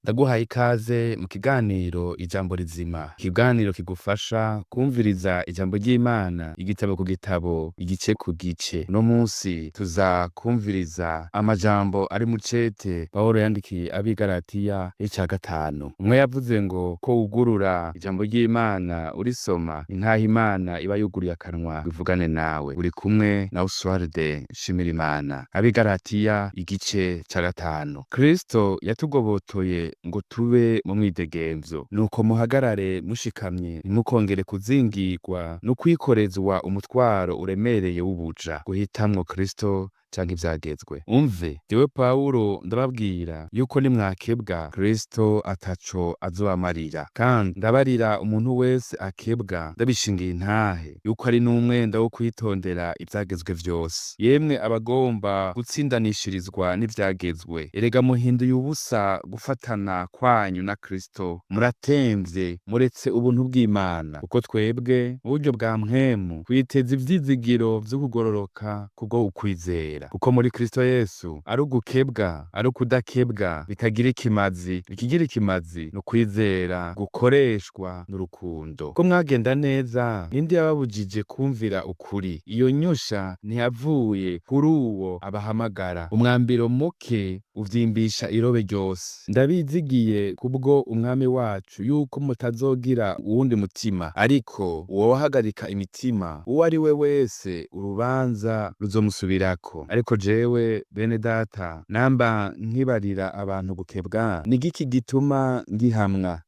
Ndaguhaye ikaze mu kiganiro Ijambo Rizima, ikiganiro kigufasha kwumviriza ijambo ry'Imana igitabo ku gitabo, igice ku gice. Uno munsi tuza kwumviriza amajambo ari mu cete Pawulo yandikiye ab'i Galatiya y'ica gatanu. Umwe yavuze ngo ko wugurura ijambo ry'Imana urisoma, ni nkaho Imana iba yuguruye akanwa ngo ivugane nawe. Uri kumwe na Oswald Nshimirimana. Ab'i Galatiya igice ca gatanu. Kristo yatugobotoye ngo tube mu mwidegemvyo. Nuko muhagarare mushikamye, ntimukongere kuzingirwa no kwikorezwa umutwaro uremereye w'ubuja, guhitamwo Kristo canke ivyagezwe. Umve, jewe Pawulo ndababwira yuko nimwakebwa Kristo ataco azobamarira. Kandi ndabarira umuntu wese akebwa ndabishingiye intahe yuko ari n'umwenda wo kwitondera ivyagezwe vyose. Yemwe abagomba gutsindanishirizwa n'ivyagezwe, erega muhinduye ubusa gufatana kwanyu na Kristo, muratemvye muretse ubuntu bw'Imana. Kuko twebwe mu buryo bwa mpwemu twiteze ivyizigiro vyo kugororoka kubwo ukwizera. Kuko muri Kristo Yesu ari ugukebwa ari ukudakebwa bitagira ikimazi, ikigira ikimazi ni ukwizera gukoreshwa n'urukundo. Ko mwagenda neza, ninde yababujije kumvira ukuri? Iyo nyosha ntiyavuye kuri uwo abahamagara. Umwambiro muke uvyimbisha irobe ryose. Ndabizigiye kubwo Umwami wacu yuko mutazogira uwundi mutima, ariko uwohagarika imitima uwo ari we wese urubanza ruzomusubirako. Ariko jewe bene data, namba nkibarira abantu gukebwa, ni igiki gituma ngihamwa?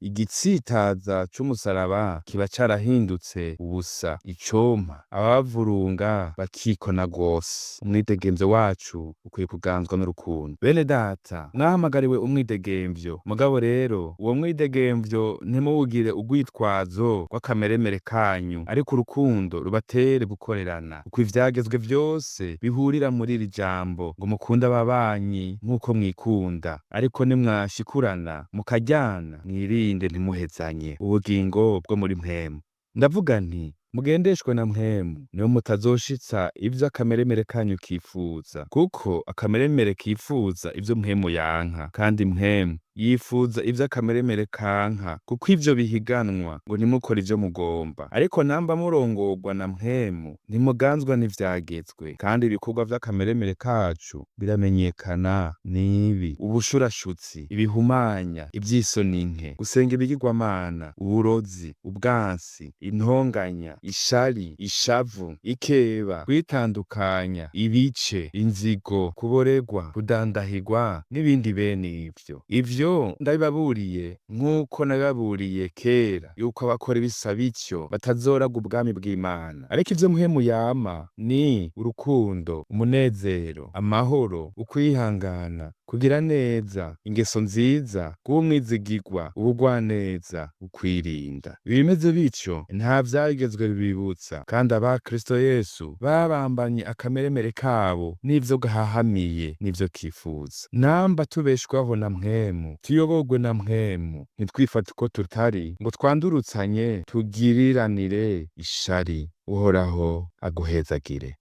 Igitsitaza c'umusaraba kiba carahindutse ubusa. Icompa ababavurunga bakikona rwose. Umwidegemvyo wacu ukwiye kuganzwa n'urukundo. Bene data, mwahamagariwe umwidegemvyo, mugabo rero uwo mwidegemvyo ntimuwugire urwitwazo rw'akameremere kanyu, ariko urukundo rubatere gukorerana. Kuko ivyagezwe vyose bihurira muri iri jambo ngo mukunde ababanyi nk'uko mwikunda. Ariko nimwashikurana mukaryana, mwirinde ntimuhezanye. Ubugingo bwo muri mpwemu. Ndavuga nti mugendeshwe na mpwemu, niho mutazoshitsa ivyo akameremere kanyu kifuza. Kuko akameremere kifuza ivyo mpwemu yanka, kandi mpwemu yifuza ivyo akameremere kanka, kuko ivyo bihiganwa ngo ntimukore ivyo mugomba. Ariko namba murongorwa na mpwemu, ntimuganzwa n'ivyagezwe. Kandi ibikorwa vy'akameremere kacu biramenyekana nibi: ubushurashutsi, ibihumanya, ivy'isoni nke, gusenga ibigirwamana, uburozi, ubwansi, intonganya, ishari, ishavu, ikeba, kwitandukanya, ibice, inzigo, kuborerwa, kudandahirwa n'ibindi bene ivyo. Ivyo ndabibaburiye nk'uko nabibaburiye kera, yuko abakora ibisa bityo batazoragwa ubwami bw'Imana. Ariko ivyo mpwemu yama ni urukundo, umunezero, amahoro, ukwihangana, kugira neza, ingeso nziza, kuba umwizigirwa, ubugwaneza, ukwirinda. Ibimeze bityo nta vyagezwe bibibutsa. Kandi aba Kristo Yesu babambanye akameremere kabo n'ivyo gahahamiye n'ivyo kifuza. Namba tubeshwaho na mpwemu, tuyoborwe na mpwemu, ntitwifate uko tutari, ngo twandurutsanye, tugiriranire ishari. Uhoraho aguhezagire.